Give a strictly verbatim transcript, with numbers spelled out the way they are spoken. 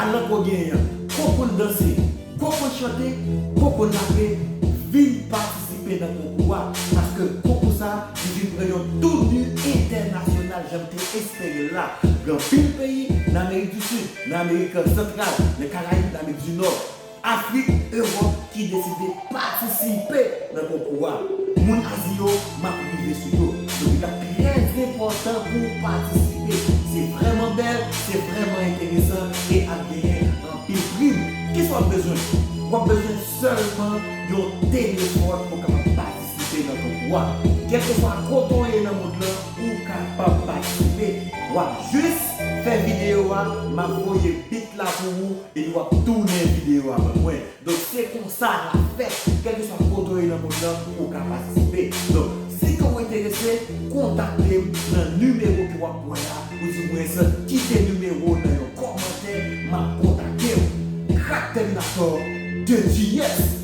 Talan ke w genyen an, ke w konn danse, ke w konn chante, ke w konn rape, vin patisipe nan konkou a. Paske konkou sa, li vin pran yon touni entènasyonal, jan m te espere l la. Gen anpil peyi nan Amerik di Sid, nan Amerik Santral, nan Karayib, nan Amerik di Nò, Afrik, Ewòp ki deside patisipe nan konkou a. Moun Azi yo, m ap rive sou yo. Donk, li t ap trè enpòtan pou w patisipe. Se vrèman bèl, se vrèman enteresan e ap genyen anpil prim. Kisa w ap bezwen? W ap bezwen sèlman yon telefòn pou w kapab patisipe nan konkou a. Kèlkeswa kote w ye nan mond lan, ou kapab patisipe. W ap jis fè videyo a, m ap voye bit la pou ou, epi w ap tounen videyo a ban mwen. Donk, se konsa l ap fèt, kèlkeswa kote w ye nan mond lan, ou ka patisipe. Donk, si ke w enterese, kontakte m nan nimewo ke w ap wè a, ou di mwen sa, kite nimewo w nan yon kòmantè, m ap kontakte w. Crack Terminator, the G S.